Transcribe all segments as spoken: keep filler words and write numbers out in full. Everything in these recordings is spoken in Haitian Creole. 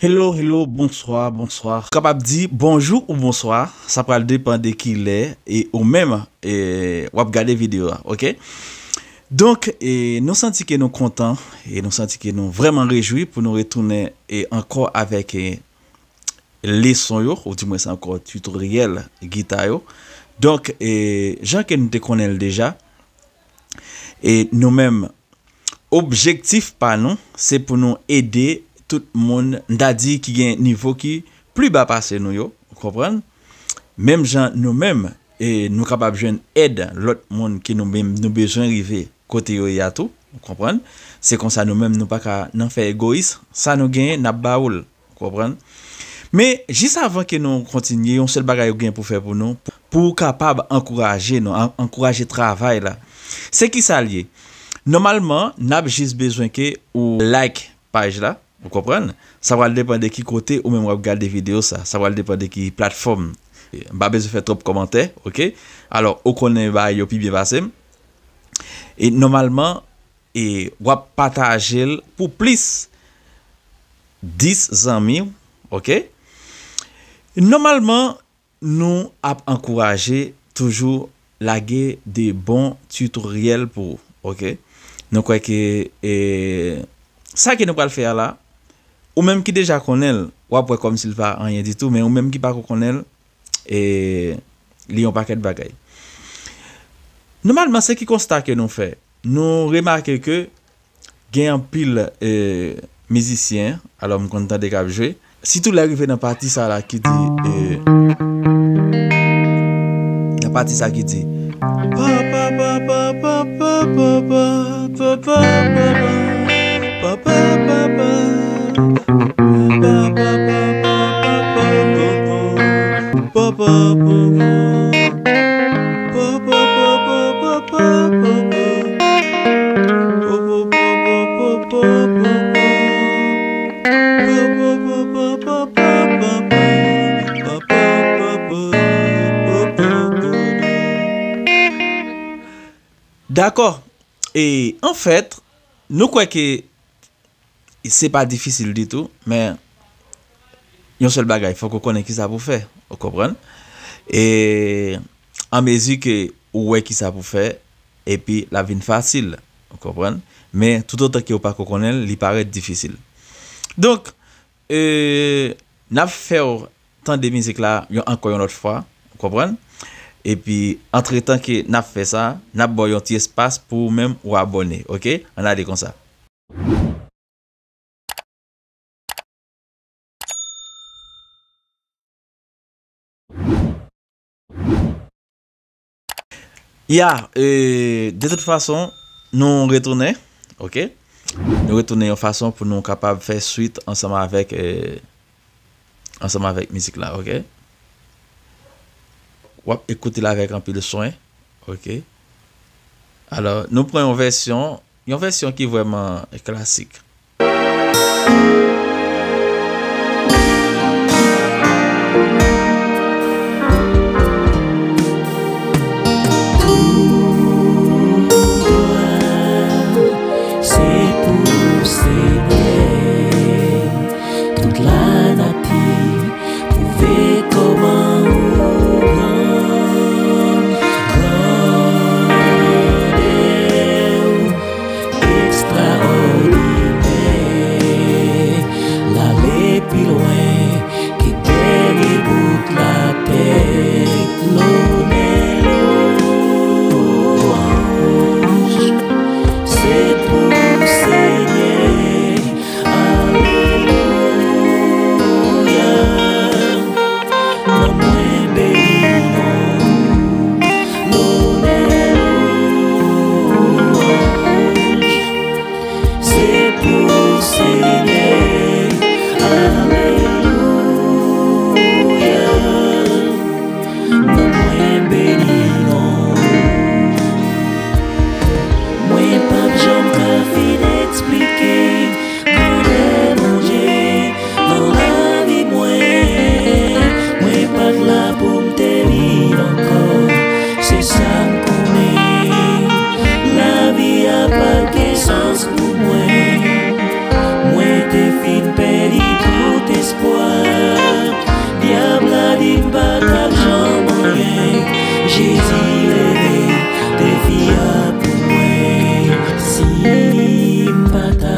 Hello, hello, bonswa, bonswa. Kapab di bonjou ou bonswa, sa pral depann de ki lè e ou menm e w ap gade videyo a, oke? Donk, e nou santi ke nou kontan e nou santi ke nou vrèman rejwi pou nou retounen e ankò avèk e leson yo, oudimwens ankò titoryèl gita yo. Donk, e jan ke nou te konnen l deja, e nou menm, objektif pa nou, se pou nou ede tout moun, m ta di, ki gen nivo ki pli ba pase nou yo, ou konprann? Menm jan nou menm, e nou kapab jwenn èd lòt moun ke nou menm nou bezwen rive kote yo ye a tou, ou konprann? Se konsa nou menm nou pa ka nan fè egoyis, sa nou genyen, n ap ba ou l. Ou konprann? Men, jis avan ke nou kontinye, yon sèl bagay ou gen pou fè pou nou, pou w kapab ankouraje nou, an- ankouraje travay la. Se ki sa l ye? Nòmalman, n ap jis bezwen ke ou like paj la, ou konprann? Sa pral depann de ki kote ou menm w ap gade videyo sa. Sa pral depann de ki platfòm. M pa bezwen fè twòp kòmantè, oke? Alò, ou konnen bagay yo pi byen pase m. E nòmalman, e w ap pataje l pou plis dis zanmi w, oke? Nòmalman, nou ap ankouraje toujou lage de bon titoryèl pou ou, oke? Nou kwè ke e, sa ke nou pral fè a la, ou menm ki deja konnen l, w ap wè kòmsi l pa anyen ditou, men ou menm ki pako konnen l, e li yon pakèt bagay. Nòmalman, se ki konsta ke nou fè? Nou remake ke gen anpil e, mizisyen, alò m konn tande k ap jwe. Sitou lè rive nan pati sa la ki di e, nan pati sa ki di, Dakò. E anfèt, nou kwè ke se pa difisil ditou, men yon sèl bagay, fòk ou konnen kisa pou fè, ou konprann? E an mezi ke ou wè kisa pou fè, epi l ap vin fasil, ou konprann? Men toutotan ke ou pako konnen l, li parèt difisil. Donk, e, n ap fè w tande mizik la yon, ankò yon lòt fwa, ou konprann? Epi, antretan ke n ap fè sa, n ap ba w yon ti espas pou ou menm ou abòne, oke? Ann ale konsa. Ya, e, de tout fason, nou retounen, oke? Nou retounen yon fason pou nou kapab fè swit ansanm avèk, e, ansanm avèk mizik la, oke? W ap ekoute l avèk anpil swen, oke? Alò, nou pran yon vèsyon, yon vèsyon ki vrèman klasik. Se pou Senyè, tout lanati pwouve kòman ou gran, grandè w ekstraòdinè.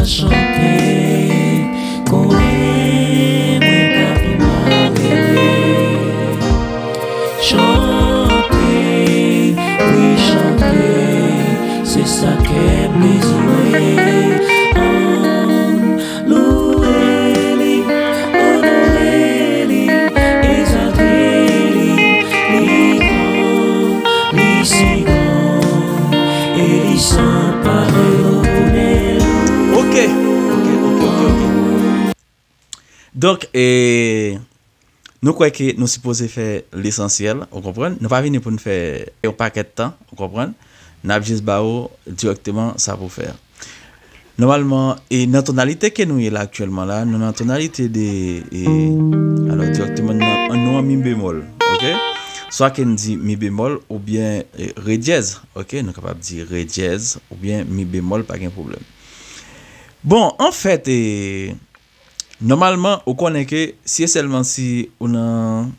Chante, konnen mwen pa pi malere. Chante, wi, chante, se sa kè m bezwen. Ann louwe li, onore li, egzalte li, li gran, li si gran, e li san parèy o koulè. Ok, ok, ok, ok, ok. Donk, e, nou kwè ke nou sipoze fè lesansyèl, ou konprann? Nou pa vini pou n fè yon pakèt tan, ou konprann? N ap jis ba ou dirèkteman sa pou fè a. Nòmalman, e nan tonalite ke nou ye la aktyèlman la, nou nan tonalite de, e, alò, dirèkteman nan, nou an mi bemòl, ok? Swa ke n di mi bemòl oubyen, e, re dyèz, ok? Nou kapab di re dyèz oubyen mi bemòl, pa gen pwoblèm. Bon, anfèt, e, nòmalman, ou konnen ke si e sèlman si ou nan,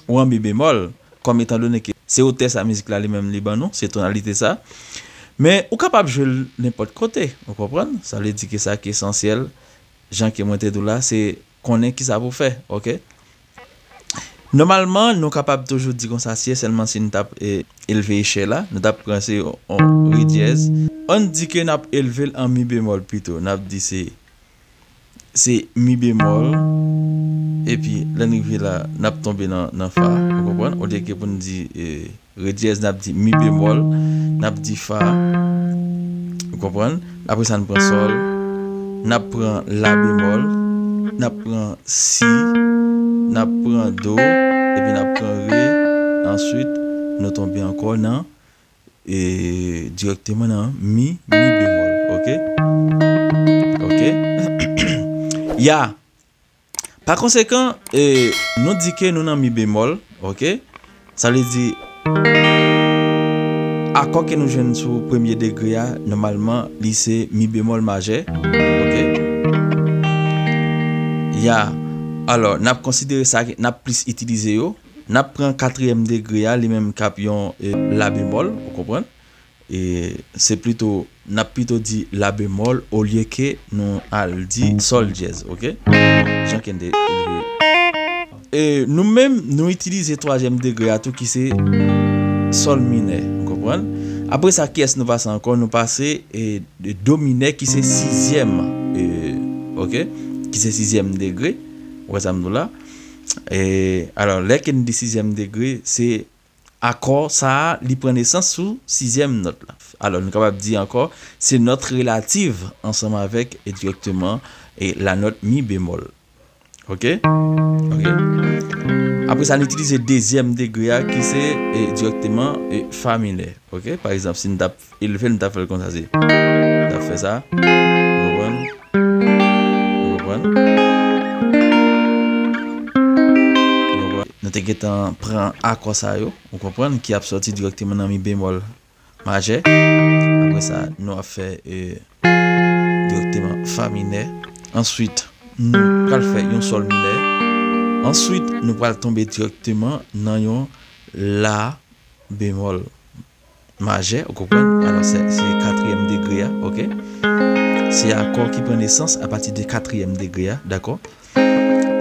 ou an mi bemòl, kòm etandone ke se otè sa mizik la li menm li ban nou, se tonalite sa. Men ou kapab jwe l nenpòt kote, ou konprann? Sa vle di ke sa ki esansyèl, jan ke mwen te di w la, se konnen kisa pou fè, ok? Nòmalman, nou kapab toujou di konsa, si e sèlman si n t ap, e, elve echèl la, nou t ap pran se yon re dyèz. Ann di ke n ap elve l an mi bemòl pito, n ap di se se mi bemòl, epi lè n rive la, n ap tonbe nan, nan fa, ou konprann? Olye ke pou n di, e, re dyèz, n ap di mi bemòl, n ap di fa, ou konprann? Apre sa, n pran sòl, n ap pran la bemòl, n ap pran si, n ap pran do, epi n ap pran re. Answit, nou tonbe ankò nan e, dirèkteman nan mi, mi bemòl, ok? Ok? Ya. Pa konsekan, e, nou di ke nou nan mi bemòl, ok? Sa vle di, akò ke nou jwenn sou premye degre a, nòmalman, li se mi bemòl majè, ok? Ya. Alò, n ap konsidere sa, n ap plis itilize yo. N ap pran katriyèm degre a, li menm k ap yon, e, la bemòl, ou konprann? E se plito, n ap pito di la bemòl olye ke nou al di sòl dyèz, ok? Jan ke n te elve. E nou menm, nou itilize twazyèm degre a tou ki se sòl minè, ou konprann? Apre sa, kiyès nou pase ankò? Nou pase, e, do minè ki se sizyèm, e, ok? Ki se sizyèm degre. Ou wè sa m di w la? E, alò, lè ke n di sizyèm degre, se akò sa a, li pran nesans sou sizyèm nòt la. Alò, nou kapab di ankò, se nòt relativ ansanm avèk, e, dirèkteman, e, la nòt mi bemòl. Ok? Ok. Apre sa, nou itilize dezyèm degre a, ki se, e, dirèkteman, e, fa minè. Ok? Pa egzanp, si n t ap elve l, m t ap fè l konsa, se, m t ap fè sa. Ou konprann? Ou konprann? Ou konprann? Nou te gentan pran akò sa yo, ou konprann, ki ap sòti dirèkteman nan mi bemòl majè. Apre sa, nou ap fè, e, dirèkteman fa minè. Answit, nou pral fè yon sòl minè. Answit, nou pral tonbe dirèkteman nan yon la bemòl majè, ou konprann? Alò, se, se katriyèm degre a, ok? Se akò ki pran nesans apati de katriyèm degre a, dakò?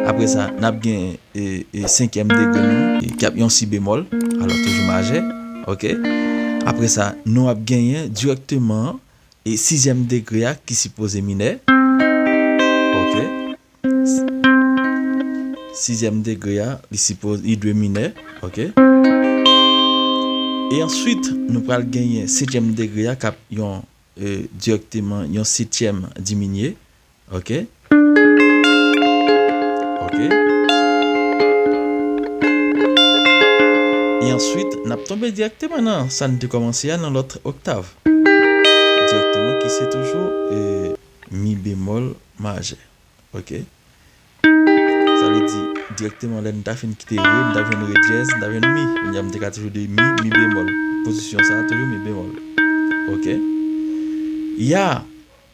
Apre sa, n ap gen, e, e, senkyèm degre nou, e, ki ap yon si bemòl, alò toujou majè, ok? Apre sa, nou ap genyen dirèkteman, e, sizyèm degre a ki sipoze minè, ok? Sizyèm degre a, li sipoze, li dwe minè, ok? E answit, nou pral genyen setyèm degre a k ap yon, e, dirèkteman yon setyèm diminye, ok? Ok? E answit, n ap tonbe dirèkteman nan sa n te kòmanse a, nan lòt oktav. Dirèkteman ki se toujou, e, mi bemòl majè. Ok? Sa vle di, dirèkteman, lè n ta fin kite re, n ta jwenn re dyèz, n ta jwenn mi. Kounye a, m te ka toujou di mi, mi bemòl. Pozisyon sa a, toujou mi bemòl. Ok? Ya!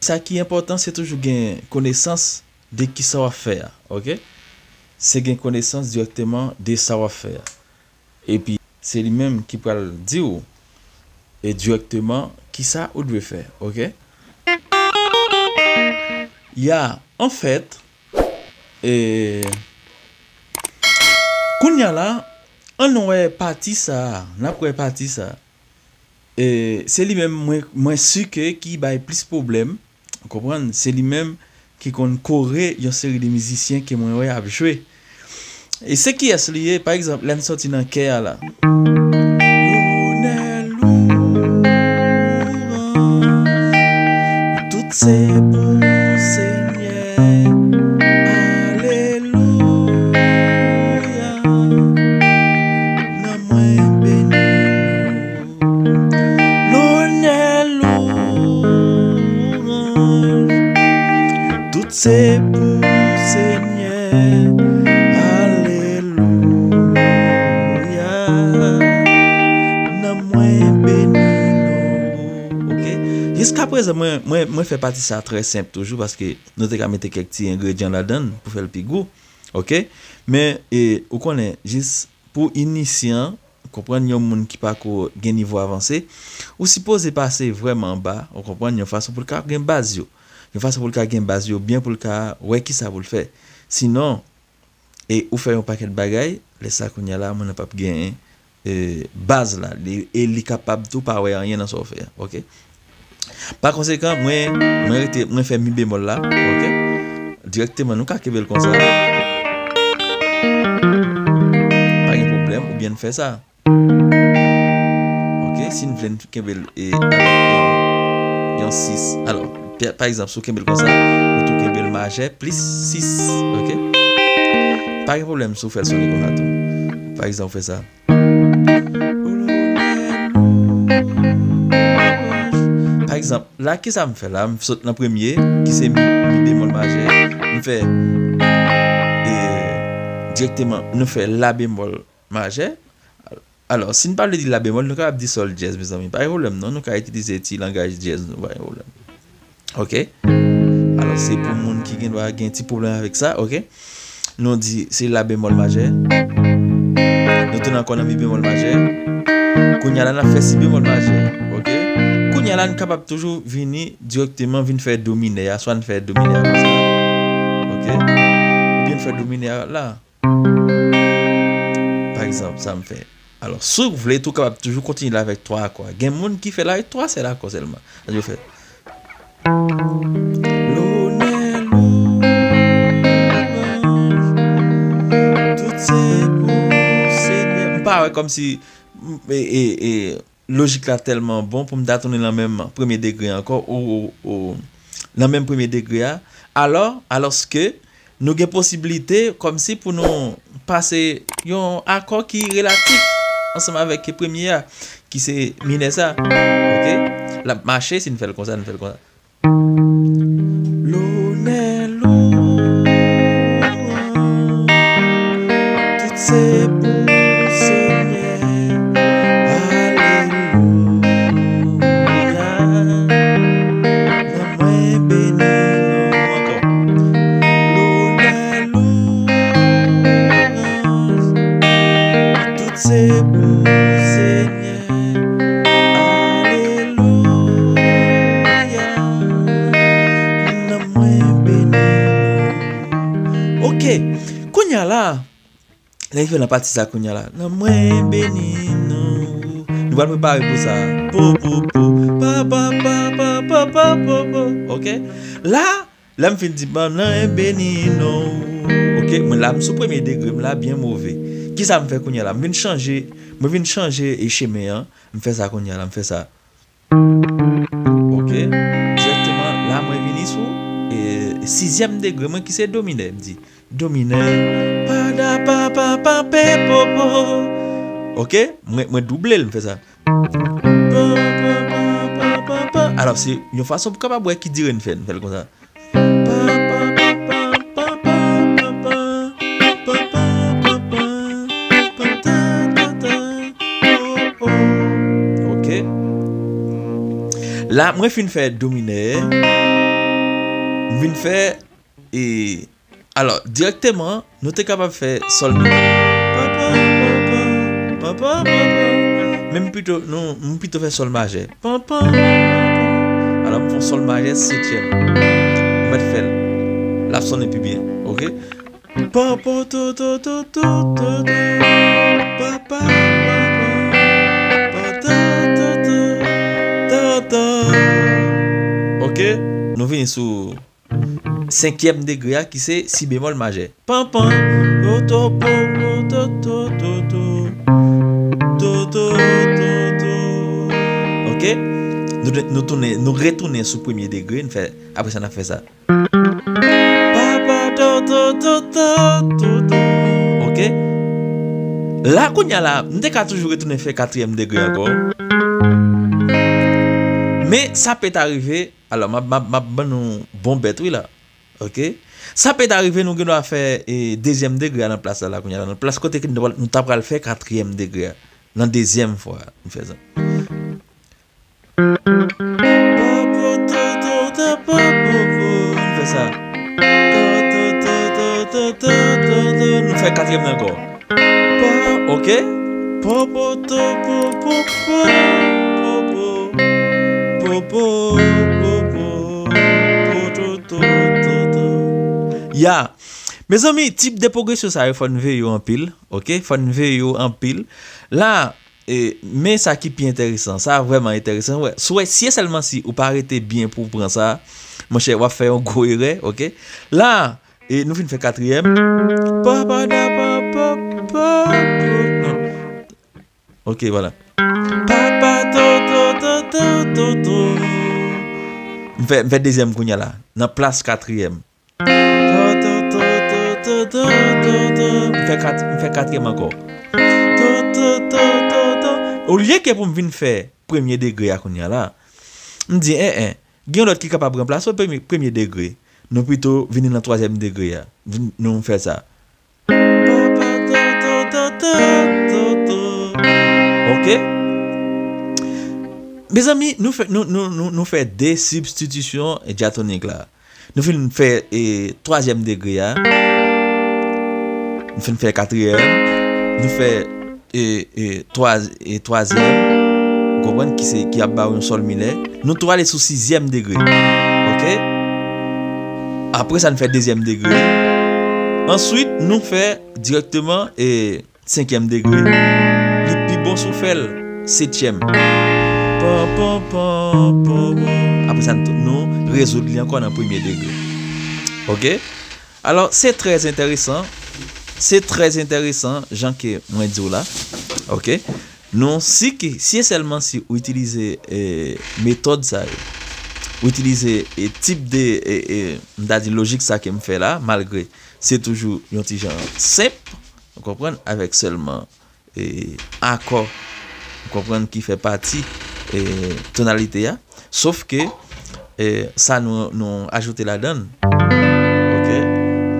Sa ki enpòtan, se toujou gen konesans de kisa w ap fè a. Ok? Se gen konesans dirèkteman de sa w ap fè a. Epi, se li menm ki pral di w, e, dirèkteman kisa ou dwe fè, ok? Ya, anfèt, e, kounye a la, ann wè pati sa a, n ap wè pati sa a. E, se li menm, mwen, mwen si ke ki bay plis pwoblèm, ou konprann? Se li menm ki konn kore yon seri de mizisyen ke mwen wè ap jwe. E se kiyès li ye? Pa egzanp, lè n soti nan kè a la. Lonè, louanj, tout se pou Senyè. Alelouya, nanm mwen beni. Lonè, louanj, tout se pou Senyè. Alelouya, nanm mwen beni non ou. Oke? Jiskaprezan, mwen, mwen, mwen fè pati sa trè senp toujou, paske nou te ka mete kèk ti engredyan ladan l pou fè l pi gou. Oke? Men, e, ou konnen, jis pou inisyan, konprann yon moun ki pako gen nivo avanse, ou sipoze pase vrèman ba, ou konprann, yon fason pou l ka gen baz yo. Yon fason pou l ka gen baz yo byen, pou l ka wè kisa pou l fè. Sinon, e ou fè yon pakèt bagay, lè sa kounye a la, moun nan p ap gen, e, baz la, li, e li kapab tou pa wè anyen nan sa w fè a, oke? Pa konsekan, mwen, mwen rete, mwen fè mi bemòl la, oke? Dirèkteman, nou ka kenbe l konsa. Pa gen pwoblèm, oubyen n fè sa. Oke, si n vle n kenbe l, e, avèk yon, yon sis. Alò, pa, pa egzanp, si w kenbe l konsa, ou tou kenbe l majè plis sis, oke? Pa gen pwoblèm si w fè l sone konsa tou. Pa egzanp, ou fè sa. Pa egzanp, la, kisa m fè la? M sot nan premye, ki se mi, mi bemòl majè. M fè, e, dirèkteman, nou fè la bemòl majè. Alò, si n pa vle di la bemòl, nou kapab di sòl dyèz, mezanmi. Pa gen pwoblèm, non. Nou ka itilize ti langaj dyèz nou, pa gen pwoblèm. Oke? Alò, se pou moun ki gen dwa gen ti pwoblèm avèk sa, oke? Nou di se la bemòl majè. Nou tounen ankò nan mi bemòl majè. Kounye a la, n ap fè si bemòl majè, oke? Kounye a la, n kapab toujou vini dirèkteman vin fè do minè a, swa n fè do minè a konsa, oke? Oubyen n fè do minè a la. Pa egzanp, sa m fè. Alò, si w vle tou, w kapab toujou kontinye l avèk twa akò a. Gen moun ki fè l avèk twa sèl akò sèlman. Sa yo fè. Lonè, louanj, tout se pou Senyè. M pa wè kòmsi, m, e, e, e, lojik la tèlman bon pou m ta tounen nan menm premye degre ankò, ou, ou, ou, nan menm premye degre a. Alò, alòske nou gen posiblite kòmsi pou nou pase yon akò ki relatif ansanm avèk premye a, ki se minè sa. Oke? L ap mache, si n fè l konsa, n fè l konsa. Lonè, louanj, tout se pou Senyè. Alelouya. Nan mwen beni non ankò. Lonè, louanj, tout se pou Senyè. Alelouya. Nan mwen beni non. Oke. Kounye a la, lè rive nan pati sa kounye a la. Nan mwen beni non ou. Nou pral prepare pou sa. Po, po, po. Pa, pa, pa, pa, pa, pa, po, po. Oke. La, lè m fin di, "Ban nan en beni non ou." Oke, mwen la, m sou premye degre, m la byen move. Kisa m fè kounye a la? M vin chanje, mwen vin chanje e chemen an. M fè sa kounye a la, m fè sa. Oke, dirèkteman, la, mwen vini sou, e, sizyèm degre, mwen ki se do minè, m di, do minè, pa, da, pa, pa, pa, pe, po, po. Oke, mwen, mwen double l, m fè sa. Pa, pa, pa, pa, pa, pa. Alò, se yon fason pou kapab wè ki dire n fè, n fè l konsa. Pa, pa, pa, pa, pa, pa, pa, pa, pa, pa, pa, pa, pa, ta, ta, ta, oh, oh. Oke. La, mwen fin fè do minè. M vin fè, e, alò, dirèkteman, nou te kapab fè sòl minè. Pa, pa, pa, pa, pa, pa, pa, pa. Men m pito, nou, m pito fè sòl majè. Pa, pa, pa, pa, pa. Alò, m fè sòl majè setyèm. M mèt fè l. ap sonnen pi byen, oke? Papa, ta, ta, ta, ta, ta, ta. Papa, papa, pa, ta, ta, ta, ta, ta. Oke? Nou vini sou senkyèm degre a ki se si bemòl majè. Pan, pan, o, to, po, po, to, to, to, to. To, to, to, to. Oke? Nou, nou tounen, nou retounen sou premye degre, nou fè, apre sa n ap fè sa. Papa, to, to, to, to, to, to. Oke? La, kounye a la, m te ka toujou retounen fè katriyèm degre ankò. Men, sa pèt arive, alò, m ap, m ap, m ap ban nou bon bèt, wi, la. Oke? Sa pèt arive, nou gen dwa fè, e, dezyèm degre a nan plas la, la, kounye a la. Nan plas kote ke nou, nou ta pral fè katriyèm degre a. Nan dezyèm fwa, nou fè sa. Ann fè sa. Nou fè katriyèm nan ankò. Oke? Ya. Mezanmi, tip de pwogresyon sa yo, fò n veye yo anpil, oke? Fò n veye yo anpil. La, E, men sa ki pi enteresan, sa vrèman enteresan, wè. Si w wè, si e sèlman si ou pa rete byen pou w pran sa, monchè, w ap fè yon gwo erè, oke? La, e, nou fin fè katriyèm. Pa, pa, da, pa, pa, pa, pa, non. Oke, vwala. Pa, pa, to, to, to, to, to, to. M fè, m fè dezyèm kounye a la, nan plas katriyèm. M fè kat, m fè katriyèm ankò. Olye ke pou m vin fè premye degre a kounye a la, m di, en, en, gen yon lòt ki kapab ranplase premye, premye degre. Nou pito vini nan twazyèm degre a. Vin, nou fè sa. Oke? Mezanmi, nou fè, nou, nou, nou, nou fè de sibstitisyon dyatonik la. Nou fin fè, e, twazyèm degre a. Nou fin fè katriyèm. Nou fè, e, e, twa-, e, twazyèm. Ou konprann ki se, ki ap ba w yon sòl minè. Nou tou ale sou sizyèm degre. Oke? Apre sa, nou fè dezyèm degre. Answit, nou fè dirèkteman, e, senkyèm degre. Li pi bon si w fè l setyèm. Pan, pan, pan, pan, pan. Apre sa, nou, nou rezoud li ankò nan premye degre. Oke? Alò, se trè enteresan. Se trè enteresan, jan ke mwen di w la. Oke? Nou, si ke, si e sèlman si ou itilize, e, metòd sa yo, ou itilize, e, tip de, e, e, m ta di lojik sa ke m fè la, malgre se toujou yon ti jan senp, ou konprann, avèk sèlman, e, akò, ou konprann, ki fè pati, e, tonalite a. Sof ke, e, sa nou, nou ajoute ladan l, oke,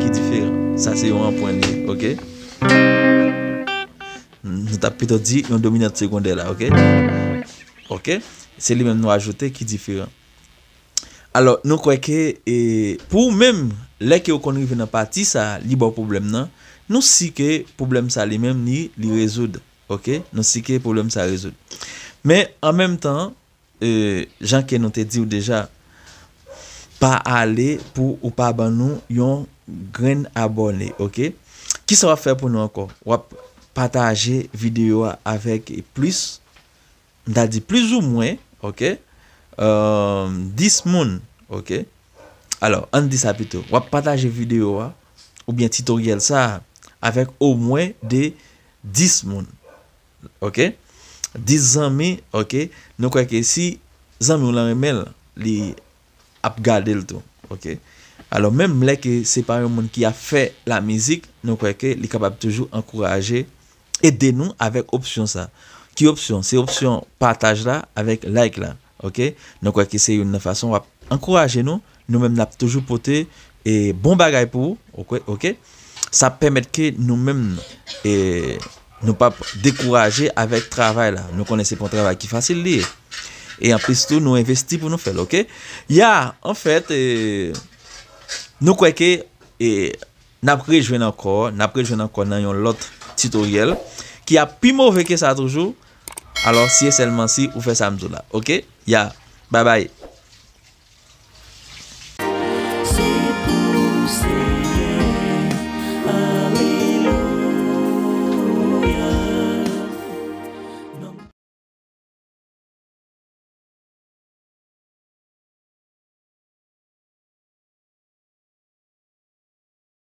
ki diferan. Sa se yon pwen li, oke. Nou t ap pito di yon dominant segondè la, oke? Oke? Se li menm nou ajoute ki diferan. Alò, nou kwè ke, e, pou ou menm, lè ke ou konn rive nan pati sa a, li ba w pwoblèm nan, nou si ke pwoblèm sa a li menm, li, li rezoud. Oke? Nou si ke pwoblèm sa a rezoud. Men, an menm tan, e, jan ke nou te di w deja, pa ale pou ou pa ban nou yon grenn abòne, oke? Kisa w ap fè pou nou ankò? W ap pataje videyo a avèk plis, m ta di plizoumwen, oke? Dis moun, oke? Alò, ann di sa pito. W ap pataje videyo a, oubyen titoryèl sa a, avèk omwen de dis moun. Oke? Dis zanmi, oke? Nou kwè ke si zanmi w lan renmen l, li ap gade l tou. Oke? Alò, menm lè ke se pa yon moun ki ap fè lamizik, nou kwè ke li kapab toujou ankouraje, ede nou avèk opsyon sa. Ki opsyon? Se opsyon pataj la avèk like la. Oke? Nou kwè ke se youn nan fason w ap ankouraje nou. Nou menm n ap toujou pote, e, bon bagay pou ou. Oke? Oke? Sa ap pèmèt ke nou menm, e, nou p ap dekouraje avèk travay la. Nou konnen se pa yon travay ki fasil li ye. E anplis tou, nou envesti pou nou fè l, oke? Ya, anfèt, e, nou kwè ke, e, n ap rejwenn ankò, n ap rejwenn ankò nan yon lòt titoryèl ki ap pi move ke sa toujou. Alò, si e sèlman si ou fè sa m di w la, oke? Ya, babay.